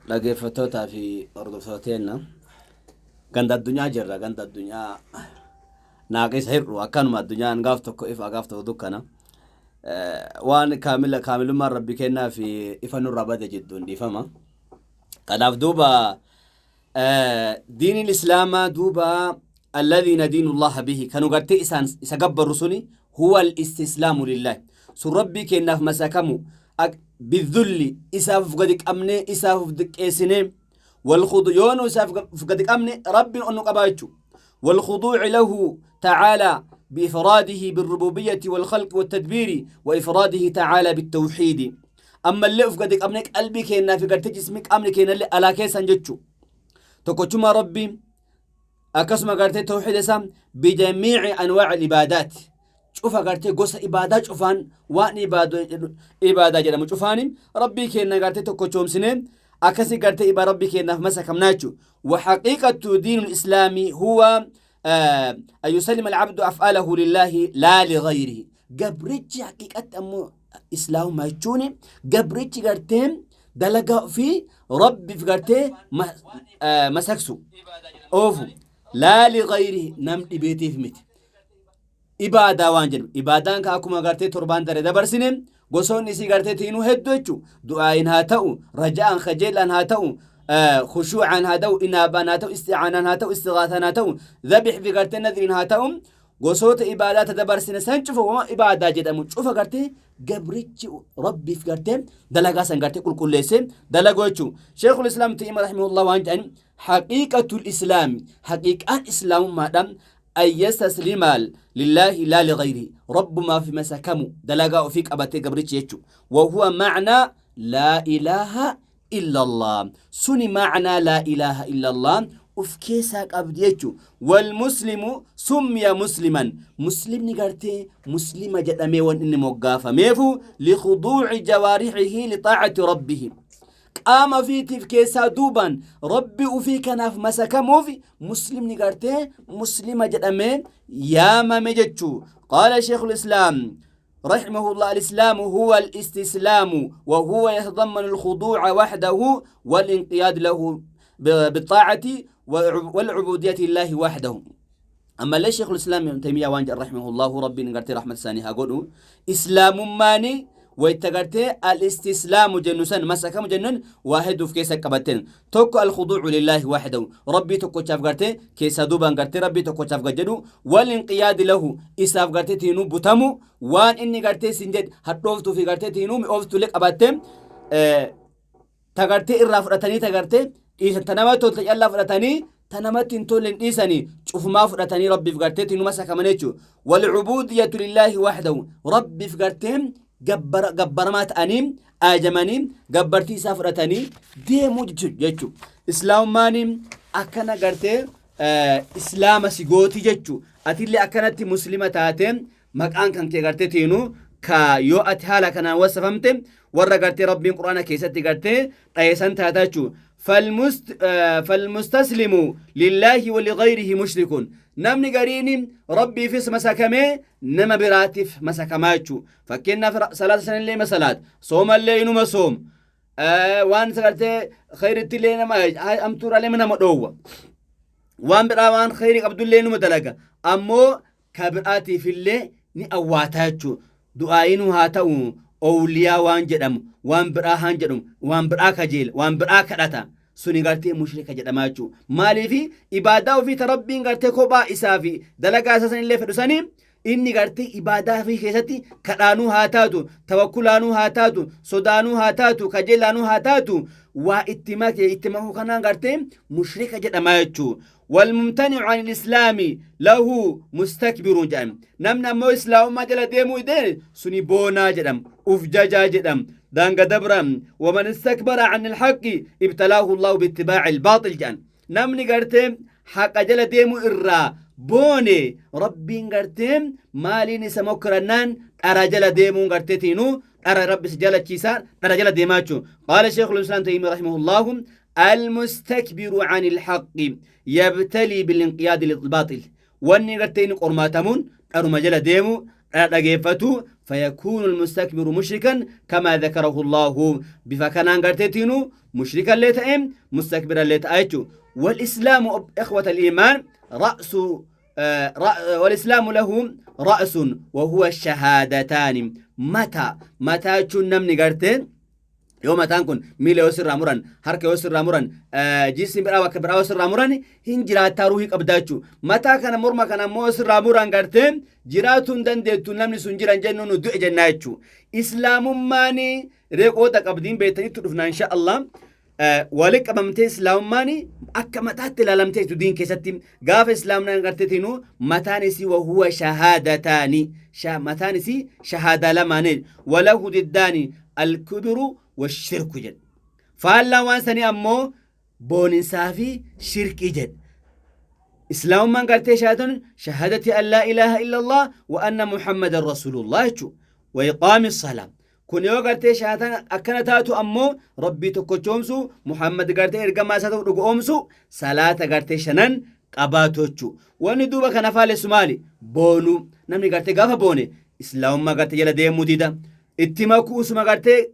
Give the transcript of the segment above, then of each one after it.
Dhaggeeffattootaa fi hordoftoota ganda addunyaa jirra. Ganda addunyaa naaqisa hir'u akkanuma addunyaan gaaf tokko ifa, gaaf tokko dukkana. Waan kaamila kaamilummaan rabbi kennaa fi ifa nurraa bade jidduun dhiifama. Kanaaf duuba diiniin islaamaa duuba الذي ندين الله به kanu gartee isaan isa gabbarru suni هو الاستسلام لله sun rabbii kennaaf masakamu بالذل isaaf gadi qabne, isaaf diqqeessine, والخضوع yoonu isaaf gadi qabne rabbiin onnu qabaa jechu, والخضوع له تعالى بإفراده بالربوبية والخلق والتدبير وإفراده تعالى بالتوحيد. أما اللي أفقد قبنك قلبي كينا في قرتي جسمك أمني كينا اللي ألا كيسا جتشو تكوتشما ربي akkasuma gartee tawxiida isaa بجميع أنواع العبادات cufa gartee gosa ibaadaa cufaan waan ibaadaa jedhamu cufaani rabbii keenya gartee tokko choomsine akkasi gartee ibaa rabbii keenyaaf masakamnaa jechu. وحقيقة دين الإسلام هو أن يسلم العبد أفعاله لله لا لغيره. Gabrichi haqiiqatti ammoo islaamummaa jechuun gabrichi gartee dalagaa fi rabbiif gartee masaksu oofu, لا لغيره nam dhibeetiif miti. Ibaadaa waan jedhu ibaadaan ka akkuma gartee torbaan dare dabarsine gosoonni isii gartee tiinuu hedduu jechu. Du'aayin haa ta'u, raja'an kajeelaan haa ta'u, khushuucaan haa ta'u, inaabaan haa ta'u, isticaanaan haa ta'u, istigaataan haa ta'u, dhabix fi gartee nadriin haa ta'u, gosoota ibaadaa ta dabarsine san cufa wama ibaadaa jedhamu cufa gartee gabrichi rabbiif gartee dalagaa san gartee qulqulleesse dalagoo jechuu. Sheekul Islaam Taymiyya رحمه الله waan jedhan: حقيقة الإسلام haqiiqaan islaamummaadha أن يستسلم لله لا لغيره رب ما في مسكمو دلقا فيك أبتي قبرتش يجو، وهو معنى لا إله إلا الله. سني معنى لا إله إلا الله uf keessaa qabdi jechu. والمسلم سمي مسلما muslimni gartee muslima jedhamee wan inni moggaafameefu لخضوع جوارحه لطاعة ربه qaama ofiitiif keessaa duubaan rabbi ufii kanaaf masakamuuf muslimni gartee muslima jedhamee yaamame jechuu. قال شيخ الإسلام رحمه الله: الإسلام هو الاستسلام، وهو يتضمن الخضوع وحده والانقياد له بالطاعة والعبودية لله وحده. أما ليش شيخ الإسلام ابن تيمية وانج رحمه الله ربي نغرتي رحمة ثاني هقولوا إسلامummaani wayta gartee الاستسلام jennu san masakamu jennuun waa hedduuf keessa qabateen. Tokko الخضوع لله وحده rabbii tokkochaaf gartee keessa duubaan gartee rabbii tokkochaaf gad jedhu, والانقياد له isaaf gartee tiinuu butamu, waan inni gartee sin jedhe hadhooftuu fi gartee tiinuu mi'ooftuullee qabattee ta gartee irraa fudhatanii ta gartee dhiisan, ta nama tolte callaa fudhatanii ta namatti hin tolle hin dhiisanii, cufumaa fudhatanii rabbiif gartee tiinuu masakaman jechuudha. والعبودية لله وحده rabbiif gartee gabbaramaa ta'anii ajamanii gabbartii isaa fudhatanii deemuu jechuudha. Islaamummaan akkana gartee islaama si gooti jechuudha. Atillee akkanatti muslima taate maqaan kan kee gartee tiinuu ka yoo ati haala kanaan wasafamte warra gartee rabbiin quraana keessatti gartee dhayeessan taata jechuudha. فالمستسلم لله ولغيره مشرك. Namni gariin rabbiifis masakamee nama biraatiif masakamaa jechuudha. Fakkeenyaaf salaata sanillee masalaat, soomallee inuma soom, waan gartee khayrittillee nama amtuuraalee nama dhoowwa. Waan biraa waan khayrii qabdullee inuma dalaga. Ammoo ka biraatiifillee ni awwaataa jechuudha. Du'aayinuu haa ta'u, owliyaa waan jedhamu, waan biraa haan jedhamu, waan biraa kajeela, waan biraa kadhata. Suni gartee mushrika jedhamaa jechuudha. Maaliifi ibaadaa ofii ta rabbiin gartee kophaa isaa fi dalagaa isaa sanillee fedhu sanii inni gartee ibaadaa fi keessatti kadhaanuu haa taatu, tawakkulaanuu haa taatu, sodaanuu haa taatu, kajeelaanuu haa taatu, waa itti make itti makuu kanaan gartee mushrika jedhamaa jechuudha. والممتنع عن الإسلام له مستكبر jedham. Namni ammoo islaamummaa jala deemuu dide suni boonaa jedham, uf jajaa jedham, daanga dabram. ومن استكبر عن الحق ابتلاه الله باتباع الباطل jedhan. Namni gartee haqa jala deemuu irraa boone rabbiin gartee maaliin isa mokkorannaan dhara jala deemuun gartee tiinuu dhara rabbi isa jalachiisaa dhara jala deemaa jechuudha. قال شيخ الإسلام تيمية رحمه الله: المستكبر عن الحق يبتلي بالانقياد للباطل. Wanni gartee inni qormaatamuun dharuma jala deemu, dhara dhageeffatu. فيكون المستكبر مشركا كما ذكره الله بفكان غرتينو مشركا ليتأم مستكبرا ليتأيتو. والإسلام إخوة الإيمان رأس والإسلام له رأس وهو الشهادتان. متى متى نمني غرتين yoo mataan kun miila yoo sirraa muran, harka yoo sirraa muran, jisni biraa bakka biraa yoo sirraa muran hin jiraattaa, ruuhii qabdaa jechuudha. Mataa kana morma kana ammoo sirraa muran gartee jiraatuu hin dandeettu, namni sun jiran jennu nu du'e jennaa jechuudha. Islaamummaan reeqoota qabdiin beektanitti dhufna insha Allah. Wali qabamtee islaamummaan akka mataatti ilaalamtee jechuudha diin keessatti. Gaafa islaamnaan garteetiinu mataan isii wahuwa shahaadataani, mataan isii shahaadaa lamaanii, walahu diddaani alkibru والشرك جد. فالله وانساني أمو بوننسافي شركي جد. إسلام من قالت شهادة شهادة أن لا إله إلا الله وأن محمد رسول الله وإقام الصلاة. كن يو قالت شهادة أكنتاتو أمو ربي تكوچومسو محمد قالت إرقما ساتو رقومسو صلاة قالت شنن قباتوچو. وندوبا كان فالي سمالي بونو نمني قالت غافا بوني إسلام ما قالت يلا ديمو ديدا اتماكو اسما قالت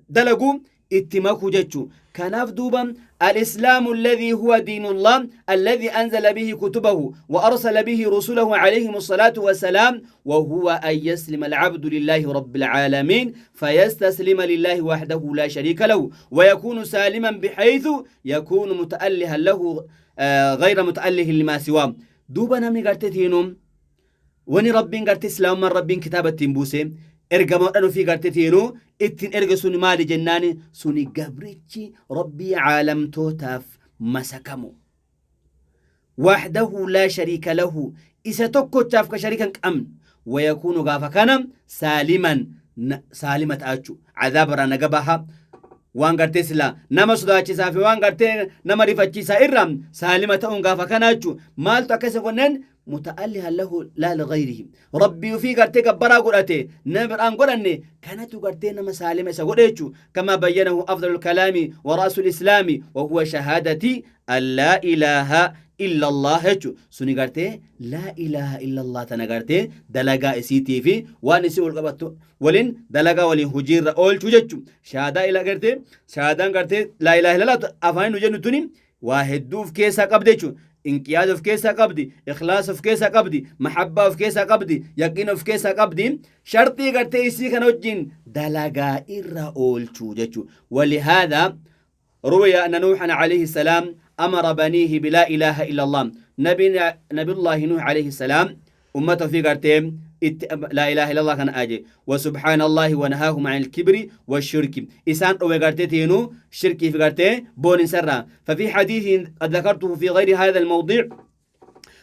دلقوا اتماكو جتشو. كناف دوبا الإسلام الذي هو دين الله الذي أنزل به كتبه وأرسل به رسله عليهم الصلاة والسلام، وهو أن يسلم العبد لله رب العالمين فيستسلم لله وحده لا شريك له، ويكون سالما بحيث يكون متألها له غير متأله لما سواه. دوبا نمي قرتتينهم وني ربين قرت إسلام من ربين كتابة تنبوسي ergamoodhaan ofii garteetiinuu ittiin erga suni maali jennaani suni gabrichi rabbii caalamtootaaf masakamu wahdahu laa shariika lahu isa tokkochaaf ka shariika hin qabne wayakuunu gaafa kana saaliman saalima ta'achu cadaabarraa naga baha waan gartee sila nama sodaachisaa fi waan gartee nama rifachiisaa irraa saalima ta'uun gaafa kana jechu maaltu akkasa gonneen متألها له لا لغيره ربي في قرتي كبرا قرأتي نبر أن قرأني كانت قرتي نما سالمة سقريتشو كما بينه أفضل الكلام ورأس الإسلام وهو شهادتي أن لا إله إلا الله. سوني قرتي لا إله إلا الله تنقرتي دلقا إسيتي في وانسي ولين دلقا ولين هجير أول تجتشو شهادة إلى قرتي شهادة قرتي لا إله إلا الله أفاين نجنتوني واحد دوف كيسا قبديتشو انقياد في كيسا قبدي إخلاص في كيسا قبدي محبة في كيسا قبدي يقين في كيسا قبدي شرطي قرتي إسي كان دلقا إرى أول تشو. ولهذا روي أن نوحا عليه السلام أمر بنيه بلا إله إلا الله. نبي الله نوح عليه السلام أمته في قرتين لا إله إلا الله كان أجي وسبحان الله ونهاهم عن الكبر والشرك إسان أو قرتينو شركي في قرتين بون سرا. ففي حديث قد ذكرته في غير هذا الموضع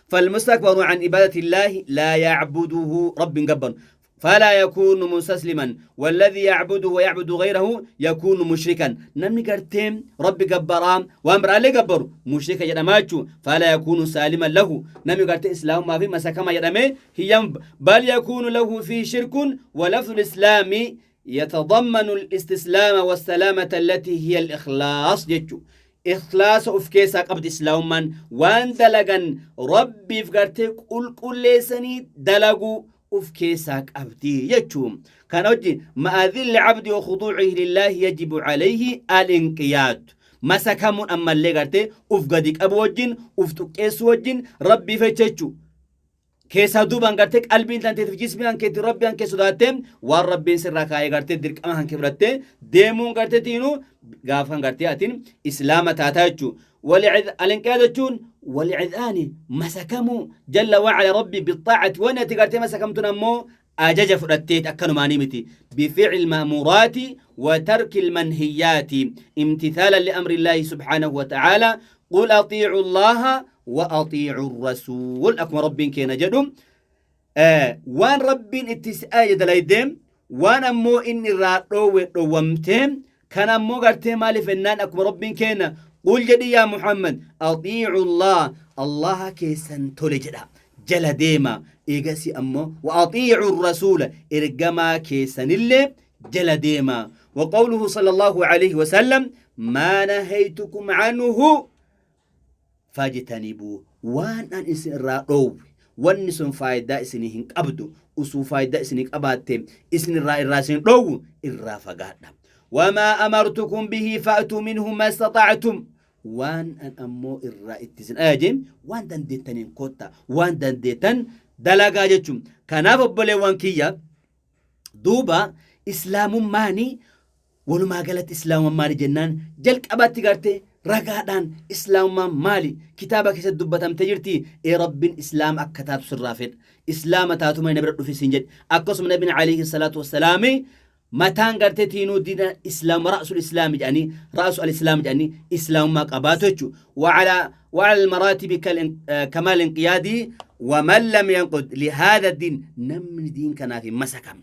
فالمستكبر عن عبادة الله لا يعبده رب قبر فلا يكون مستسلما، والذي يعبده ويعبد غيره يكون مشركا. نمني قرتين رب جبرام وامر عليه جبر مشركا يدماچو فلا يكون سالما له. نمني قرتين اسلام ما في مسكما يدمي هي بل يكون له في شرك. ولفظ الاسلام يتضمن الاستسلام والسلامة التي هي الإخلاص جتشو إخلاص أفكيسا قبض إسلام من وان دلقا ربي فقرتك قل قل ليسني دلقو أفكيسا قبضي يجو كان أجي ما ذل العبد وخضوعه لله يجب عليه الانقياد مسكمون أما اللي قرتي أفقدك أبو وجين أفتكيس وجين ربي فتشو keessa duubaan gartee qalbiin tanteef jismi hankeetti rabbi hankee sodaattee waan rabbiin sirraa kaayee gartee dirqama hankee fudhattee deemuun gartee tiinuu gaafa gartee atiin islaama taataa jechuudha. Alinqaada jechuun walcidhaani masakamuu jalla wacala rabbi bixaacati waan ati gartee masakamtun ammoo ajaja fudhatteet akkanumaanii miti bificli ma'muuraati wa tarki almanhiyaati imtithaalan liamri illaahi subxaanahu wa ta'aala qul atiicu allaha وأطيعوا الرسول أكما ربين كينا جدوم وان ربين اتسآية دلايدين وان أمو إني رأو ومتين كان أمو قرتين مالي فنان أكما ربين كينا قل جدي يا محمد أطيعوا الله الله كيسن تولي جدا جل ديما إيقاسي أمو وأطيعوا الرسول إرقما كيسن اللي جل ديما. وقوله صلى الله عليه وسلم ما نهيتكم عنه فاجتنبوا وان ان اسن راو وان سن فايدا اسنهن قبدو Usuu faayidaa isinii qabaatte isin irraa irraa isin dhoowwu irraa fagaadha. Wamaa amartukum bihi fa'tuu minhu ma istata'tum, waan an ammoo irraa itti isin ajaje waan dandeettaniin kotta, waan dandeettan dalagaa jechuun. Kanaaf obboleewwan kiyya, duuba islaamummaani walumaa galatti islaamummaan maali jennaan, jalqabatti garte ragaadhaan islaamummaan maali kitaaba keessatti dubbatamtee jirti. Ee, Rabbiin islaama akka taatu sirraa fedha, islaama taatu malee na bira dhufi siin jedhe. Akkasuma nabiin alayhi salaatu wassalaami mataan gartee tiinuu diina islaam, ra'sul islaami jedhanii, ra'su al-islaam jedhanii islaamummaa qabaatu jechuudha. وعلى المراتب كمال انقيادي، ومن لم ينقد لهذا الدين، نمن دين كان في مسكم،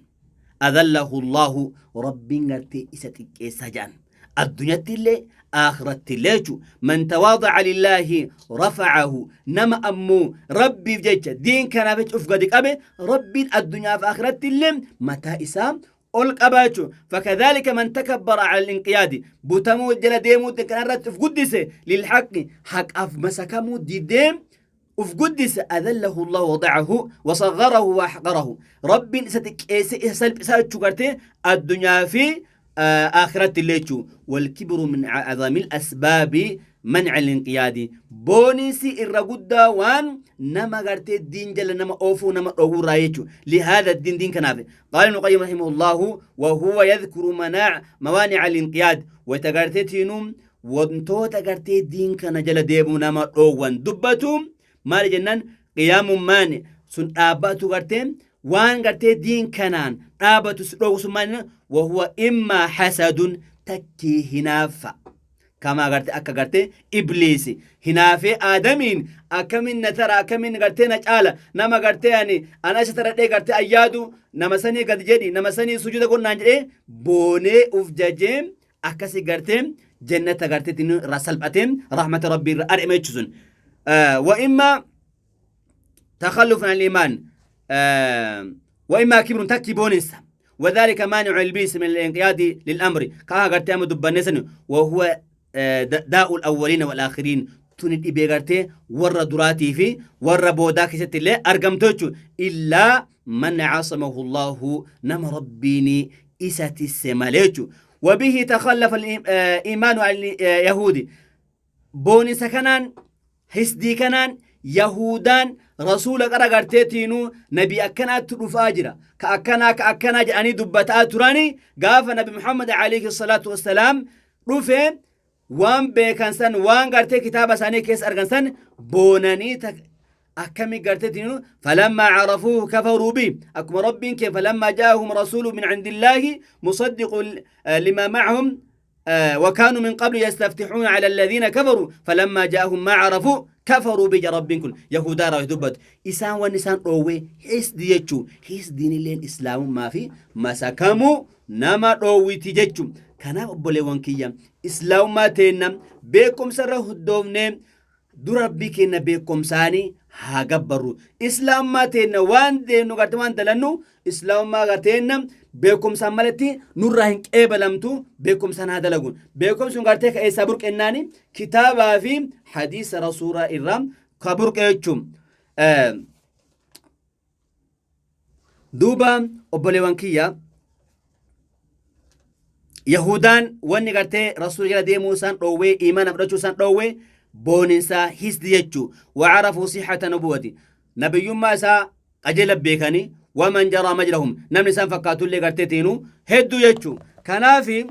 أذله الله، ربي غرتي إسا xiqqeessa jedhan addunyatti illee aakiratti illee jechuudha. من تواضع لله رفعه، nama ammoo rabbiif jecha diin kanaaf jecha uf gadi qabe rabbiin addunyaaf aakiratti illee mataa isaa ol qaba jechuudha. فكذلك من تكبر على الانقياد، butamuu jala deemuutti kanarratti uf guddise، للحق، haqaaf masakamuu didee uf guddise، أذله الله وضعه وصغره وأحقره، rabbiin isa xiqqeesse isa salphisaa jechuu gartee addunyaa fi آخرت illee jechuu. والكبر من أعظم الأسباب منع الانقياد، booniinsi irra guddaa waan nama gartee diin jala nama oofuu nama dhoowwurraa jechuu لهذا الدين، دين kanaaf. قال ابن القيم رحمه الله وهو يذكر مناع موانع الانقياد، wayta tiinuun wantoota gartee diin kana jala deemuu nama dhoowwan dubbatu maali jennaan, قيام مانع sun dhaabbatu gartee waan gartee diin kanaan dhaabatu si dhoowwu sun maali? وهو إما حسد، takkii hinaafa, kama garte akka garte ibliisi hinaafee aadamiin akkamin na tara, akkamin gartee na caala, nama gartee ani ana isa taradhee gartee ayyaadu nama sanii gad jedhi, nama sanii sujuuda godhnaan jedhee boonee uf jajee akkasi gartee jannata gartee irraa salphatee rahmata rabbii irra ari'ame jechuun. وإما تخلف عن الإيمان وإما كبر، تكي بونسا، وذلك مانع البيس من الانقياد للأمر كما قرتي أما دبنسن، وهو داء الأولين والآخرين، tuni dhibee gartee warra duraatii fi warra boodaa keessatti illee argamtu jechuudha. إلا من عصمه الله، nama rabbiin isa tisse malee jechuudha. وبه تخلف الإيمان عن اليهود، boonisa kanaan hisdii kanaan yahudaan rasuula qara garteetiinuu nabi akkanaatti dhufaa jira, ka akkanaa ka akkanaa jedhanii dubbataa turani. Gaafa nabi Muhammad alayhi salaatu wassalaam dhufe waan beekan san, waan gartee kitaaba isaanii keessa argan san boonanii akkami garteetiinuu فلما عرفوه كفروا به، akkuma rabbiin kee فلما جاءهم رسول من عند الله مصدق لما معهم وكانوا من قبل يستفتحون على الذين كفروا فلما جاءهم ما عرفوا كفروا به. ربين كن يهودا راه دبت إسان ونسان روي حس ديجو حس دين اللين إسلام ما في مسكمو نما روي تججو. كان obboleewwan kiyya, islaamummaa teenna beekumsa irra huddoofne dura rabbii keenya beekumsaanii haa gabbarru. Islaamummaa teenna waan deemnu garte waan dalannu islaamummaa garteenna beekumsaan malatti nurraa hin qeebalamtu. Beekumsaan haa dalagun. Beekumsi sun gartee ka eessaa burqennaani? Kitaabaa fi hadiisa rasuulaa irraa ka burqe jechuun. Duuba obboleewwan kiyya, yahudaan wanni gartee rasuula jala deemuu isaan dhoowwee, imaana fudhachuu isaan dhoowwee, booninsaa hisdi jechuu. وعرفوا صحة نبوته، nabiyyummaa isaa qajeela beekanii، ومن جرى مجرهم، namni isaan fakkaatullee gartee tiinuu hedduu jechuu. Kanaafi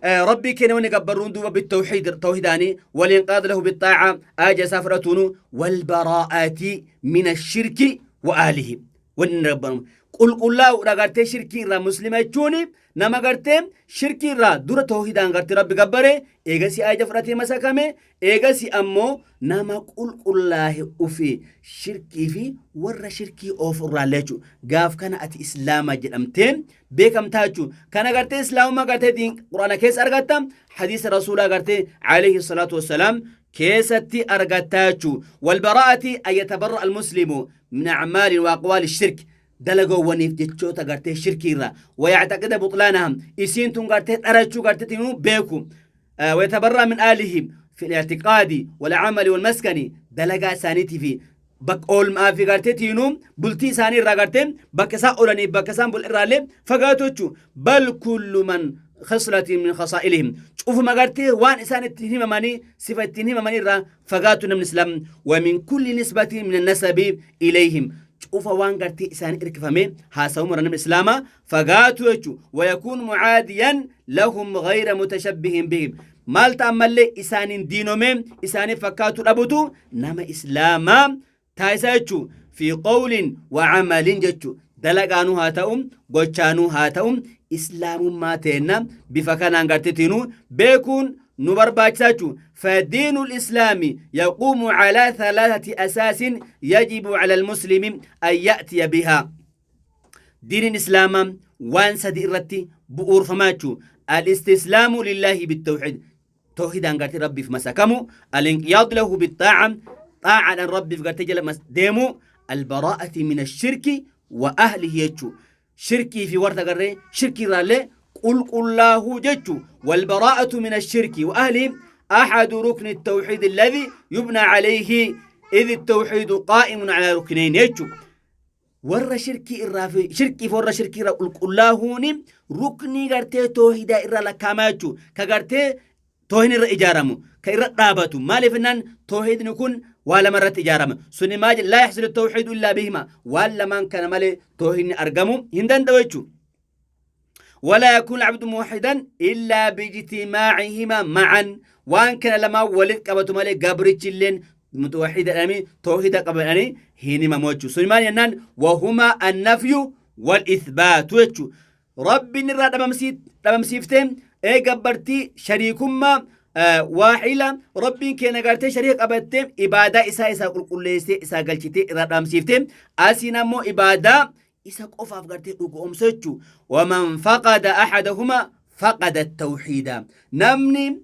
rabbii keenya wanni gabbarruun duuba بالتوحيد، توحيداني، والانقياد له بالطاعة، ajaja isaa fudhatuunu، والبراءة من الشرك وأهله، wanni gabbaruun qulqullaa'uudha gartee shirkii irraa. Muslima jechuun nama gartee shirkii irraa dura tawhidaan gartee rabbi gabbare, eegasi ajaja fudhatee masakame, eegasi ammoo nama qulqullaahe ufi shirkii fi warra shirkii oofu irraallee jechuudha. Gaaf kana ati islaama jedhamtee beekamtaa jechuudha. Kana gartee islaamummaa gartee diin quraana keessa argatta, hadiisa rasuulaa gartee alayhi salaatu wassalaam keessatti argattaa jechuudha. والبراءة أن يتبرأ المسلم من أعمال وأقوال الشرك، dalagoowwaniif jechoota gartee shirkii irraa، ويعتقد بطلانها، isiin tun gartee dharachuu gartee tinuu beeku، ويتبرأ من أهله في الاعتقاد والعمل والمسكن، dalagaa isaaniitii fi Bakka oolmaa fi gartee tiinuu bultii isaanii irraa gartee bakka isaan oolanii bakka isaan bul irraallee fagaatu jechuudha. Bal kullu man khislatin min khasaa'ilihim cufuma gartee waan isaan ittiin himamanii sifa ittiin himamanii irraa fagaatu namni islaam wa min kulli nisbatin min nasabi ilayhim cufa waan gartee isaanii irkifame haasawuma namni islaamaa fagaatu jechuudha. Wa yakuun mucaadiyan lahum ghayra mutashabbihin bihim maal ta'an mallee isaaniin diinomee isaaniif fakkaatu dhabutu nama islaamaa taasisaa jechuudha. Fi qawlin wa camalin jechuudha. Dalagaanuu haa ta'u gochaanuu haa ta'u islaamummaa teenna bifa kanaan gartitiinuu beekuun nu barbaachisaa jechuudha. فدين الإسلام يقوم على ثلاثة أساس يجب على المسلم أن يأتي بها. دين الإسلام وان سدي إرتي بؤور فماتشو الاستسلام لله بالتوحيد توحيد أن قرتي ربي في مساكمو الانقياد له بالطاعة طاعة أن ربي في قرتي جل ديمو البراءة من الشرك وأهله يجو شركي في ورطة قري شركي رالي قل قل الله ججو والبراءة من الشرك وأهله أحد ركن التوحيد الذي يبنى عليه إذ التوحيد قائم على ركنين يجو warra shirkii irraa fi shirkii fi warra shirkii irraa qulqullaahuuni ruknii gartee toohidaa irra lakkaamaa jechuu ka gartee toohidni irra ijaaramu ka irra dhaabatu maaliif jennaan toohidni kun waa lama irratti ijaarama suni maa jedhe laa yaxsulu tawxiidu illaa bihima waan lamaan kana malee toohidni argamu hin danda'u jechuu. ولا يكون العبد موحدا إلا باجتماعهما معا وان كان لما ولد قبتو مالي قبرتش اللين متوحد أمي توحيد قبل أني هيني ما موجو سليمان ينان وهما النفي والإثبات وجو ربي نرى دبمسيفتين اي قبرتي شريكما واحلة ربي كي نغارتي شريك أبتين إبادة إسا إسا قل قل ليسي إسا قلشتي إرى دبمسيفتين أسينا مو إبادة إسا قفاف غارتي أقوم سجو ومن فقد أحدهما فقد التوحيد نمني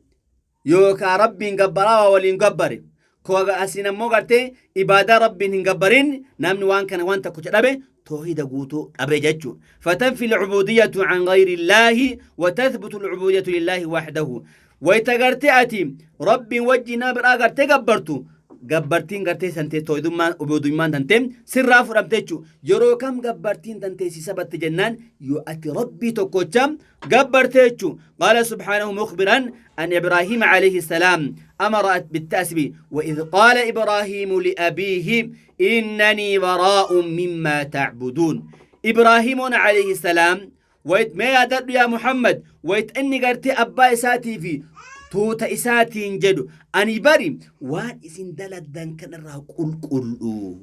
يوكا ربي نقبرا ولين قبري كوغا أسينا مو غارتي إبادة ربي نقبرين نمني وان كان وان تكوش أبي توحيد قوتو أبي ججو فتنفي العبودية عن غير الله وتثبت العبودية لله وحده ويتغرتي أتي ربي وجهنا برا غرتي قبرتو gabbartiin gartee santee tooyidummaan ubuudummaan tantee sirraa fudhamte jechuudha. Yeroo kam gabbartiin tantee si sabatte jennaan yoo ati rabbii tokkocha gabbarte jechuudha. Qaala subhaanahu mukhbiran an Ibraahiim alayhi salaam amara bittaasbi وإذ قال إبراهيم لأبيه إنني براء مما تعبدون. إبراهيم عليه السلام ويت ما يدل يا محمد ويت إني قرتي أبا إساتي في توتا إساتين جدو أني بري وان إسن دلدن كان الراه قل قل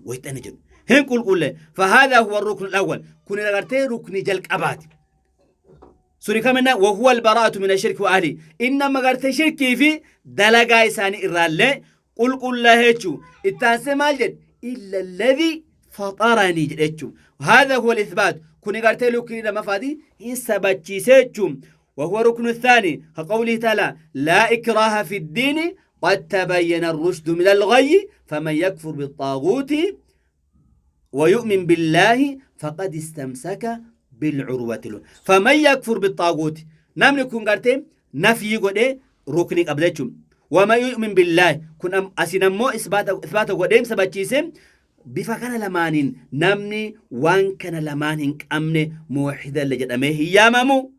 ويت أنا جدو هن قل قل فهذا هو الركن الأول كنا قرتي ركن جلك أبات سوري كمنا وهو البراءة من الشرك وأهله إنما قرتي شركي في دلقا إساني إرالي قل قل له التانسي مالجد إلا الذي فطرني جدتشو وهذا هو الإثبات كنا قرتي لكن لما فادي إن سبتشي وهو ركن الثاني كقوله تعالى لا إكراه في الدين قد تبين الرشد من الغي فمن يكفر بالطاغوت ويؤمن بالله فقد استمسك بالعروة الوثقى. فمن يكفر بالطاغوت نملك قرتي نفي قد ركن قبلتهم وما يؤمن بالله كن أسنمو إثبات قديم سبتشيسم بفكنا لمانين نمني وان كان لمانين أمن موحدا لجد أمه ياممو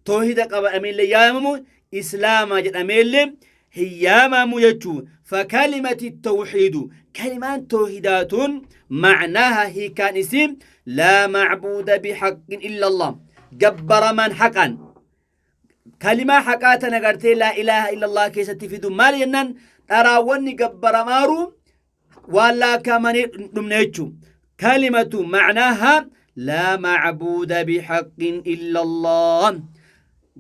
توحيد قبل أمين لي ياممو إسلام جد أمين لي هياممو يجو. فكلمة التوحيد كلمة توحيدات معناها هي كان اسم لا معبود بحق إلا الله جبر من حقا كلمة حقاتنا قرتي لا إله إلا الله كيس تفيد مال ينن تراوني جبر مارو ولا كمان نمنيتشو كلمة معناها لا معبود بحق إلا الله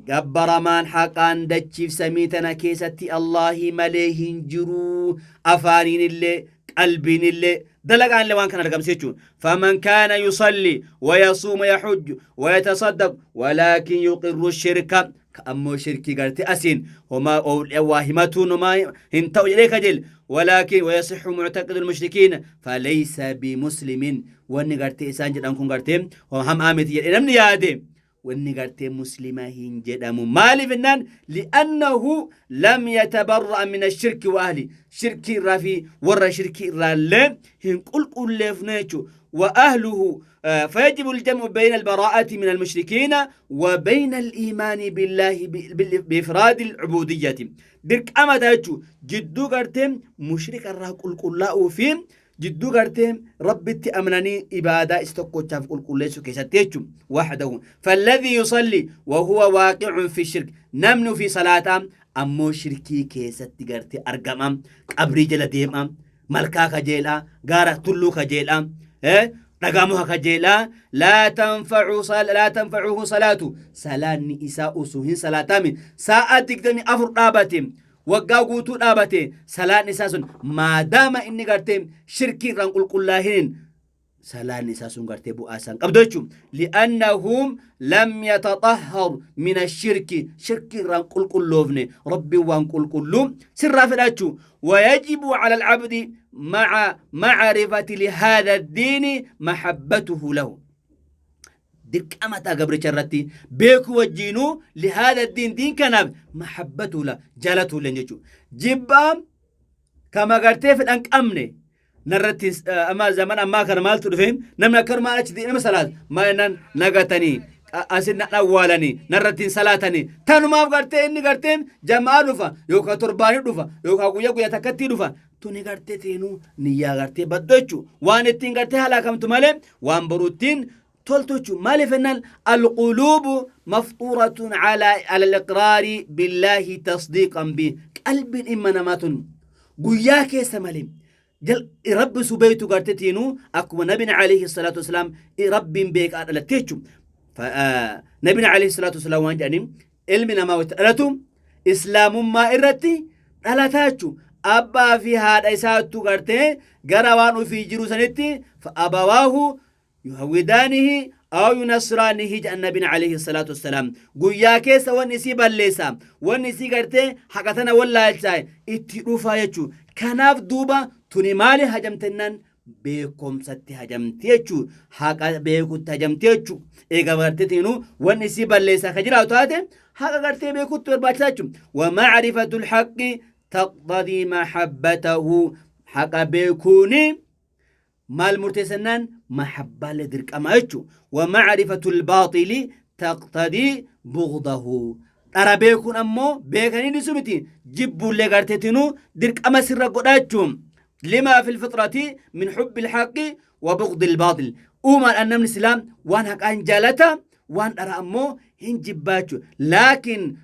جبر من حقا دتشيف سميتنا كيستي الله مليهن جرو أفانين اللي قلبين اللي دلقان اللي وان كان رقم سيتشون. فمن كان يصلي ويصوم ويحج ويتصدق ولكن يقر الشرك كأمو شركي قرتي أسين وما واهمتون وما هنتو إليك جل ولكن ويصح معتقد المشركين فليس بمسلم واني قرتي إسان جد أنكم قرتي وهم آمتي إنم نيادي Wanni gartee muslima hin jedhamu. Maaliif jennaan, li'annahu lam yatabarra'a min ashirki wa ahli, shirkii irraa fi warra shirkii irraallee hin qulqulleefne jechuudha. Wa ahluhu فيجب الجمع بين البراءة من المشركين وبين الإيمان بالله بإفراد العبودية. Dirqama ta'a jechuudha. Jidduu gartee mushrika irraa qulqullaa'uu fi jidduu gartee Rabbitti amananii ibaadaa isa tokkochaaf qulqulleessuu keessatti jechuudha. وحده فالذي يصلي وهو واقع في الشرك, namni ofii salaataa ammoo shirkii keessatti gartee argama, qabrii jala deema, malkaa kajeelaa, gaara tulluu kajeelaa, dhagaa muka kajeelaa, لا تنفعه صلاته, salaanni isaa osoo hin salaatami sa'a 24 dhaabate, waggaa guutuu dhaabate, salaan isaa sun maadaama inni gartee shirkii irraan qulqullaahinin, salaan isaa sun gartee bu'aa isaan qabdu jechuudha. لأنهم لم يتطهر من الشرك, shirkii irraan qulqulloofne. Rabbiin waan qulqulluu sirraa fedha jechuudha. ويجب على العبد مع معرفة لهذا الدين محبته له. Dirqama ta'a gabricha irratti beekuu wajjiinuu لهذا الدين, diin kanaaf محبته له, jaalatu illee jechuudha. Jibbaa kama gartee fedhan qabne narratti. Amma zaman ammaa kana maaltu dhufe? Namni akkanumaan achi nama salaata maal jennaan, nagatanii asin na awwaalanii narratti hin salaatanii. Tanumaaf gartee inni gartee jamaa dhufa yookaan torbaanii dhufa yookaan guyyaa guyyaa takkatti dhufa. Tuni gartee teenuu niyyaa gartee baddu jechuudha. Waan ittiin gartee halaakamtu malee waan boruttiin toltu jechuudha. Maaliif jennaan, القلوب مفطورة على الإقرار بالله تصديقا به. Qalbiin dhimma namaa tun guyyaa keessa malee Rabbi subeeytu gartee tiinuu akkuma nabin عليه الصلاة والسلام Rabbiin beekaa dhalatte jechuudha. Nabin عليه الصلاة والسلام waan jedhaniin, ilmi namaa walitti dhalatu islaamummaa irratti dhalataa jechuudha. Abbaa fi haadha isaattu gartee gara waan ofii jiru sanitti فأبواه يهودانه أو ينصرانه jedhan nabin عليه الصلاة والسلام. Guyyaa keessa wanni isii balleessa, wanni isii gartee haqa tana wallaalchaa itti dhufaa jechuudha. Kanaaf duuba tuni maali hajamtennaan, beekumsatti hajamti jechuudha. Haqa beekutti hajamti jechuudha. Eega gartee tiinuu wanni isii balleessaa ka jiraatu taate, haqa gartee beekutti barbaachisaa jechuudha. ومعرفة الحق تقتضي محبته. Haqa beekuuni maal murteessannaan, mahabbaalee dirqama jechuudha. ومعرفة الباطل تقتضي بغضه. Dhara beekuun ammoo beekanii dhiisu miti, jibbuullee garteetinuu dirqama sirra godha jechuun. لما في الفطرة من حب الحق وبغض الباطل. Uumaadhaan namni islaam waan haqaan jaalata, waan dhara ammoo hin jibbaa jechuudha. لكن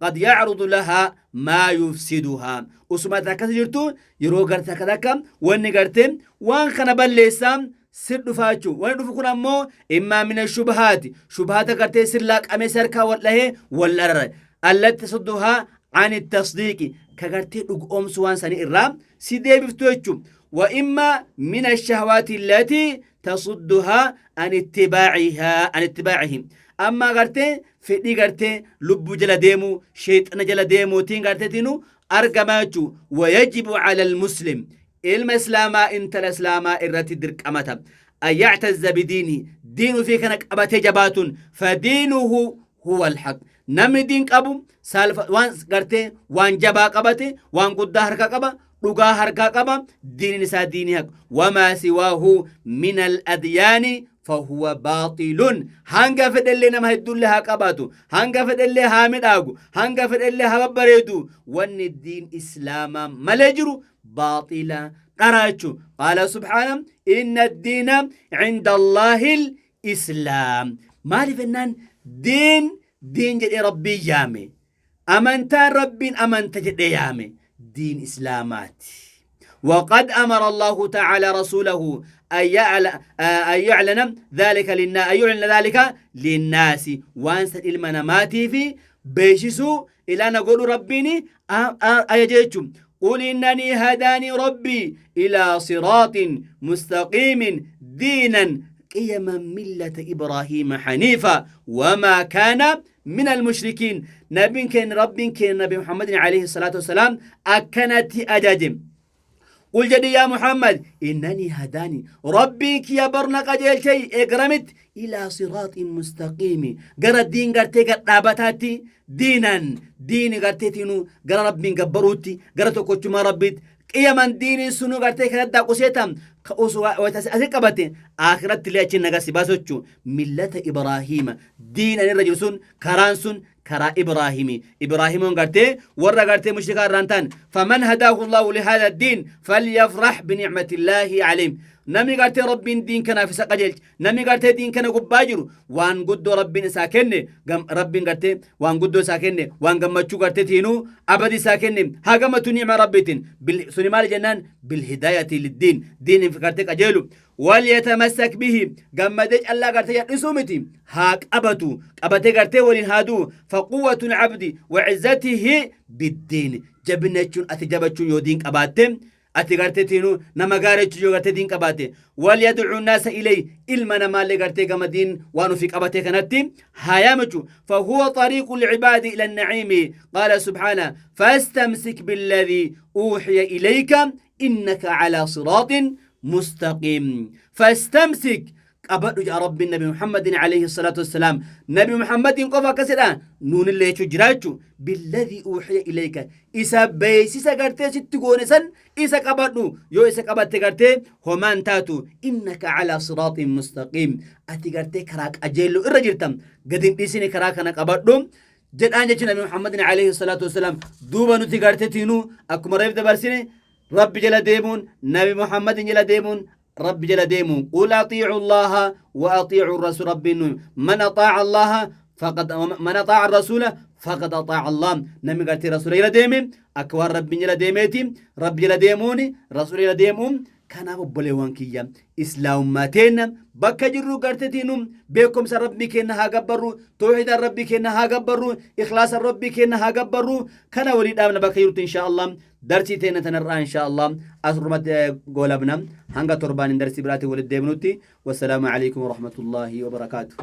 قد يعرض لها ما يفسدها. Usuma akkas jirtu yeroo garte akka takka wanni garte waan kana balleessaa sir dhufaa jechuudha. Wanni dhufu kun ammoo إما من الشبهات, shubahaata gartee sir laaqamee sarkaa wal dhahee wal dharara, التي تصدها عن التصديق, ka gartee dhugoomsu waan sanii irraa si deebiftu jechuudha. وإما من الشهوات التي تصدها عن اتباعها عن اتباعهم. أما gartee fedhii gartee lubbuu jala deemuu, sheexana jala deemuutiin garteetinu argama jechuudha. ويجب على المسلم, ilma islaamaa intala islaamaa irratti dirqamata, أن يعتز بدينه, diin ufii kana qabatee jabaatuun. فدينه هو الحق. Namni diin qabu saalfa waan gartee waan jabaa qabate, waan guddaa harka qaba, dhugaa harkaa qaba. Diinin isaa diinii haqa. وما سواه من الأديان فهو باطل. Hanga fedhellee nama hedduullee haa qabaatu, hanga fedhellee haa midhaagu, hanga fedhellee haa babbareedu, wanni diin islaamaa malee jiru baaxila, dhara jechuun. قال سبحانه إن الدين عند الله الإسلام. Maaliif jennaan, diin diin jedhee Rabbii yaame, amantaan Rabbiin amanta jedhee yaame diin islaamaati. وقد أمر الله تعالى رسوله أن يعلن ذلك للناس، أن يعلن ذلك للناس. وأنسى المنامات في بيشسو إلى نقول ربيني أيجيتم قل إنني هداني ربي إلى صراط مستقيم دينا قيما ملة إبراهيم حنيفا وما كان من المشركين. نبي كان ربي كان نبي محمد عليه الصلاة والسلام أكنت أجاجم. Qul jedhi yaa Muhammad, innanii hadaani rabbiin kiyya barna qajeelchee eegaramitti ilaa siraaxin mustaqiimi, gara diin gartee gadhaabataatti, diinan diini garteetiinu gara rabbiin gabbaruutti, gara tokkochummaa rabbiitti qiyaman diiniin sunu gartee kan addaa quseeta ka osoo asi qabate akhiratti illee achi naga si baasochu. Millata Ibraahiima, diin ani irra jiru sun, karaan sun karaa Ibraahimi. Ibraahimoon gartee warra gartee mushrikaa irraan ta'an. Faman hadaahu Allahu lihaadha diin falyafrax binicmatillaahi alayhim. Namni gartee rabbiin diin kanaaf isa qajeelche, namni gartee diin kana gubbaa jiru, waan guddoo rabbiin isaa kenne, rabbiin gartee waan guddoo isaa kenne, waan gammachuu gartee tiinuu abadi isaa kenne, haa gammatu ni'ma rabbiitiin. Suni maali jennaan, bilhidaayati liddiin, diin gartee qajeelu. Walyatamassak bihi, gammadee callaa gartee yadhisuu miti, haa qabatu, qabatee gartee waliin haa du'u. Faquwwatu abdi wacizzatihi biddiin, jabina jechuun ati jabachuun yoo diin qabaatte, ati gartee tiinuu nama gaarii jechuun yoo gartee diin qabaatte. Walyadcuu naasa ilay, ilma namaallee gartee gama diin waan ofii qabatee kanatti haa yaamachu. Fahuwa طريق العباد إلى النعيم. قال سبحانه: فاستمسك بالذي أوحي إليك إنك على صراط مستقيم. فاستمسك، qabadhu jaa rabbiin nabi Muhammadin alayhi salaatu wassalaam. Nabi Muhammadin qofa akkasidha, nuun illee jechuu jira jechuu. Billadhii uuxiya ilayka, isa beeksisa gartee sitti goone san isa qabadhu. Yoo isa qabatte gartee homaan taatu. Innaka calaa siraaxin mustaqiim, ati gartee karaa qajeelloo irra jirta, gad hin dhiisini, karaa kana qabadhu jedhaan jechuun nabi Muhammadin alayhi salaatu wassalaam. Duuba nuti gartee tiinuu akkuma reef dabarsine, rabbi jala deemuun, nabi Muhammadin jala deemuun, rabbi jala deemuun. Qul atiicu allaha wa atiicu rasul. Rabbiin nu man ataaca allaha faqad, man ataaca rasuula faqad ataaca allah. Namni gartee rasuula jala deeme akka waan rabbiin jala deemeeti. Rabbi jala deemuun rasuula jala deemuun. Kanaaf obboleewwan kiyya, islaamummaa teenna bakka jirru garteetiinu beekumsa rabbii kenna haa gabbarru, tawxiidaan rabbii kenna haa gabbarru, ikhlaasan rabbii kenna haa gabbarru. Kana walii dhaabna bakka jirtu insha Allah. Darsii teenna tanarraa insha Allah asirrumatti goolabna. Hanga torbaan darsii biraatiin walitti deebinutti, wassalaamu alaikum warahmatullaahi wabarakaatu.